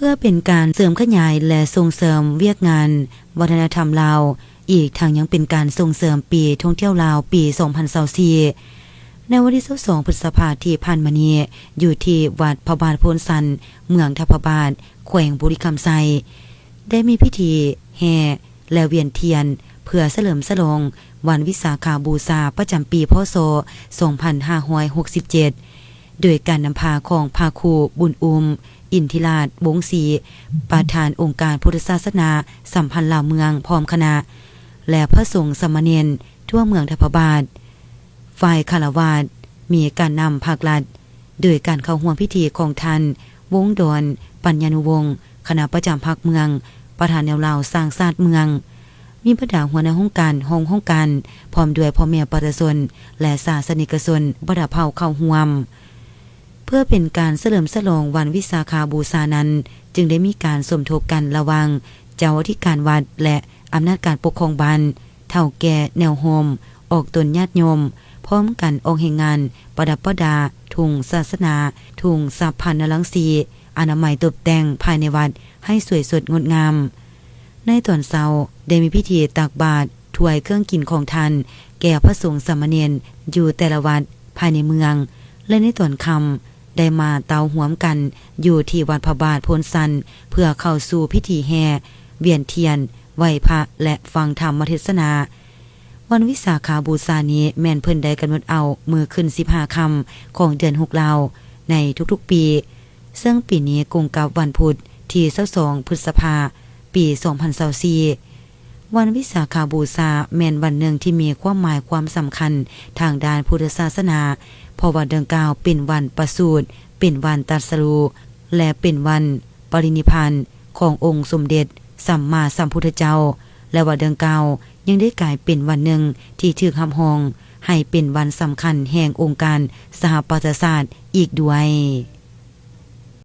ພື່ອເປັນການເສີມຂະຫຍາຍ ແລະ ສົ່ງເສີມວຽກງານວັດທະນະທຳລາວ, ອີກທັງຍັງເປັນການສົ່ງເສີມປີທ່ອງທ່ຽວລາວປີສອງພັນຊາວສີ່ ໃນວັນທີຊາວສອງ ພຶດສະພາທີ່ຜ່ານມານີ້ ຢູ່ທີ່ວັດພະບາດໂພນຊັນ ເມືອງທ່າພະບາດ ແຂວງບໍລິຄຳໄຊ ໄດ້ມີພິທີແຫ່ ແລະ ວຽນທຽນ ເພື່ອສະເຫຼີມສະຫຼອງວັນວິສາຂາບູຊາປະຈຳປີ ພ.ສ. ສອງພັນຫ້າຮ້ອຍຫົກສິບເຈັດ ໂດຍການນຳພາຂອງພະຄູ ບຸນອຸ້ມ ອິນທິລາດ ວົງສີ ປະທານອົງການພຸດທະສາສະໜາສຳພັນລາວເມືອງ ພ້ອມຄະນະ ແລະ ພະສົງສາມະເນນທົ່ວເມືອງທ່າພະບາດ. ຝ່າຍຄາລະວາດມີການນຳພາກລັດ ໂດຍການເຂົ້າຮ່ວມພິທີຂອງທ່ານ ວົງດອນ ປັນຍານຸວົງ ຄະນະປະຈຳພັກເມືອງ ປະທານແນວລາວສ້າງຊາດເມືອງ, ມີບັນດາຫົວໜ້າຫ້ອງການ, ຮອງຫ້ອງການ ພ້ອມດ້ວຍພໍ່ແມ່ປະຊາຊົນ ແລະ ສາສະນິກະຊົນບັນດາເຜົ່າເຂົ້າຮ່ວມ. ເພື່ອເປັນການສະເຫຼີມສະຫຼອງວັນວິສາຂາບູຊານັ້ນ, ຈຶ່ງໄດ້ມີການສົມທົບກັນລະຫວ່າງເຈົ້າອະທິການວັດ ແລະ ອຳນາດການປົກຄອງບ້ານ, ເຖົ້າແກ່ແນວໂຮມ, ອອກຕົນຍາດໂຍມ, ພ້ອມກັນອອກແຮງງານປະດັບປະດາທຸງສາສະໜາ, ທຸງສັບພັນນະລັງສີ, ອະນາໄມຕົບແຕ່ງພາຍໃນວັດໃຫ້ສວຍສົດງົດງາມ. ໃນຕອນເຊົ້າໄດ້ມີພິທີຕັກບາດ ຖ້ວຍເຄື່ອງກິນຂອງທ່ານ ແກ່ພະສົງສາມະເນນຢູ່ແຕ່ລະວັດພາຍໃນເມືອງ ແລະ ໃນຕອນຄ່ຳໄດ້ມາເຕົາຮ່ວມກັນຢູ່ທີ່ວັດພະບາດໂພນຊັນ ເພື່ອເຂົ້າສູ່ພິທີແຫ່, ວຽນທຽນ, ໄຫວ້ພະ ແລະ ຟັງທຳມະເທດສະໜາ. ວັນວິສາຂາບູຊານີ້ແມ່ນເພິ່ນໄດ້ກຳນົດເອົາມື້ຂຶ້ນສິບຫ້າຄ່ຳຂອງເດືອນຫົກລາວໃນທຸກໆປີ, ເຊິ່ງປີນີ້ກົງກັບວັນພຸດທີຊາວສອງ ພຶດສະພາ ປີສອງພັນຊາວສີ່. ວັນວິສາຂະບູຊາແມ່ນວັນໜຶ່ງທີ່ມີຄວາມໝາຍຄວາມສຳຄັນທາງດ້ານພຸດທະສາສະໜາ, ເພາະວັນດັ່ງກ່າວເປັນວັນປະສູດ, ເປັນວັນຕັດສະຮູ້ ແລະ ເປັນວັນປະລິນິບພານຂອງອົງສົມເດັດສຳມາສຳພຸດທະເຈົ້າ ແລະ ວັນດັ່ງກ່າວຍັງໄດ້ກາຍເປັນວັນໜຶ່ງທີ່ຖືກຮັບຮອງໃຫ້ເປັນວັນສຳຄັນແຫ່ງອົງການສະຫະປະຊາຊາດອີກດ້ວຍ.